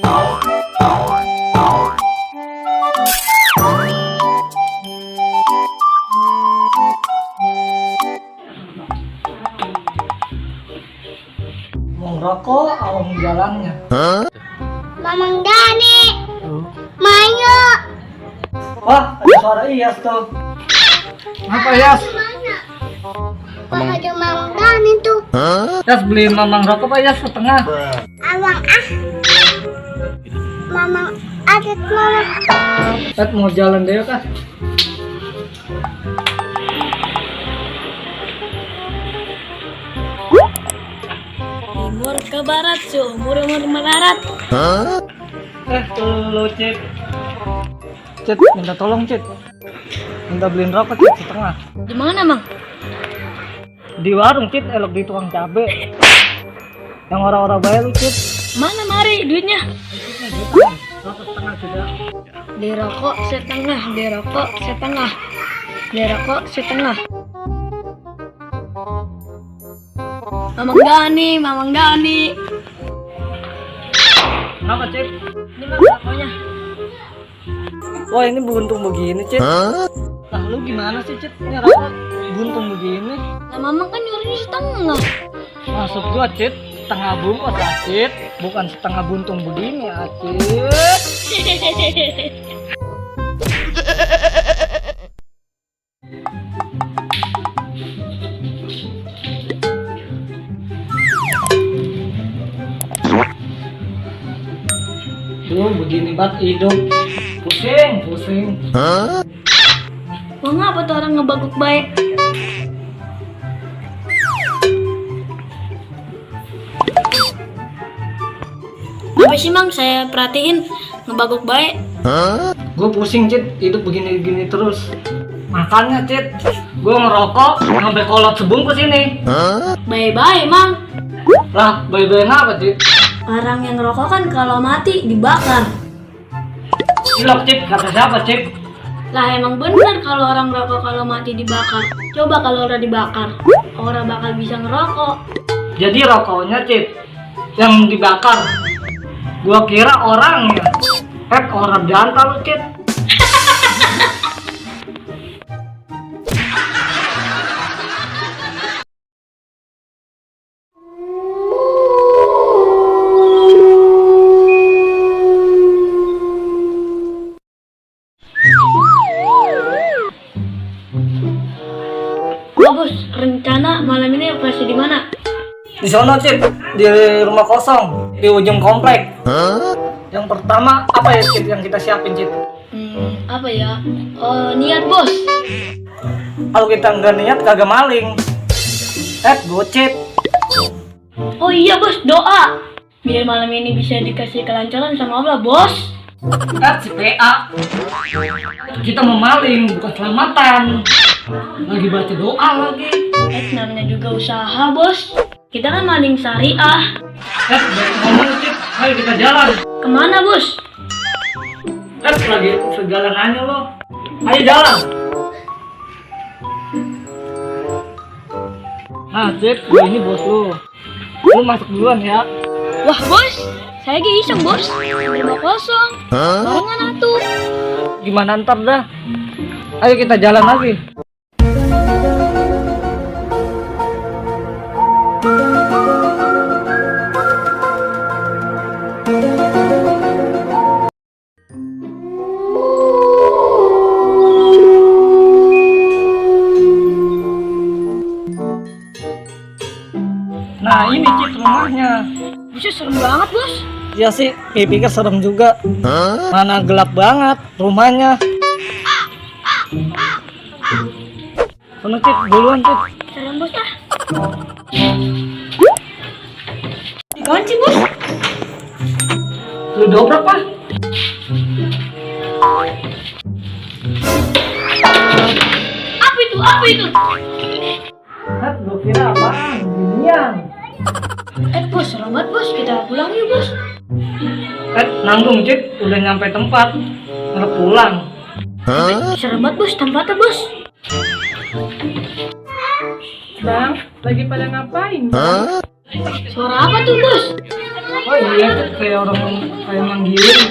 Mau ngerokok, awam jalannya. Mamang Dani, Mayo. Wah, ada suara Iyas tuh. Apa Iyas? Mana? Ada Mamang Dani tuh. Iyas beliin mamang rokok apa Iyas setengah? Awang Mamang adet mama. Iyas mau jalan deh kah? Timur ke barat, seumur melarat. Lu Cit. Cit, minta tolong Cit. Minta beliin rokok Cit setengah. Di mana, Mang? Di warung Cit, elok di tukang cabe. Yang orang-orang bayar lu Cit. Mana mari duitnya? Rokok setengah sudah. Dirokok setengah, dirokok setengah, dirokok setengah. Mamang Dani, Mamang Dani. Kenapa Cit? Ini Mang rokoknya. Wah ini buntung begini Cit. Lah lu gimana sih Cit? Ini rokok buntung begini. Nah, Mamang kan nyuruhnya setengah. Maksud gua Cit, setengah bungkus ah Cit. Bukan setengah buntung begini ah Cit. Tuh begini banget hidup. Pusing. Wah, ngapa tuh orang ngebaguk baik? Apa sih Mang, saya perhatiin ngebaguk baik. Gue pusing Cit, hidup begini-gini terus. Makanya Cit, gue ngerokok sampai kolot sebungkus ini. Bye-bye Mang. Lah, bye-bye ngapa Cit? Orang yang ngerokok kan kalau mati dibakar. Cilok Cit, kata siapa Cit? Lah emang bener kalau orang ngerokok kalau mati dibakar. Coba kalau orang dibakar, orang bakal bisa ngerokok. Jadi rokoknya Cit yang dibakar. Gua kira orangnya. Orang jantan lu Cit. Bos, rencana malam ini operasi di mana? Di sono Cit, di rumah kosong, di ujung komplek. Yang pertama apa ya Cit yang kita siapin Cit? Apa ya? Niat bos. Kalau kita nggak niat kagak maling. Gocit. Oh iya bos, doa. Biar malam ini bisa dikasih kelancaran sama Allah bos. Si PA. Kita mau maling, bukan selamatan. Lagi baca doa lagi. Namanya juga usaha bos. Kita kan maling syariah. Baik ngomong Cit, ayo kita jalan. Kemana bos? Lagi sejalan aja lo. Ayo jalan. Nah Cit, gue ini bos lu. Lu masuk duluan ya. Wah bos, saya lagi iseng bos. Rumah kosong. Barengan atuh. Gimana ntar dah? Ayo kita jalan lagi. Nah ini Cit rumahnya. Bisa serem banget bos. Ya sih, pikir serem juga. Mana gelap banget rumahnya. Sono Cit, duluan Cit. Serem bos ah. Dikunci bos. Lu dobrak Pak. Apa itu? Apa itu? Gue kira apaan? Ginian. Bos, serem banget bos. Kita pulang yuk bos. Nanggung Cit, udah nyampe tempat. Nggak pulang. Serem banget bos, tempatnya bos. Bang, lagi pada ngapain? Suara apa tuh bos? Oh iya, Cip, kayak orang kayak manggiling.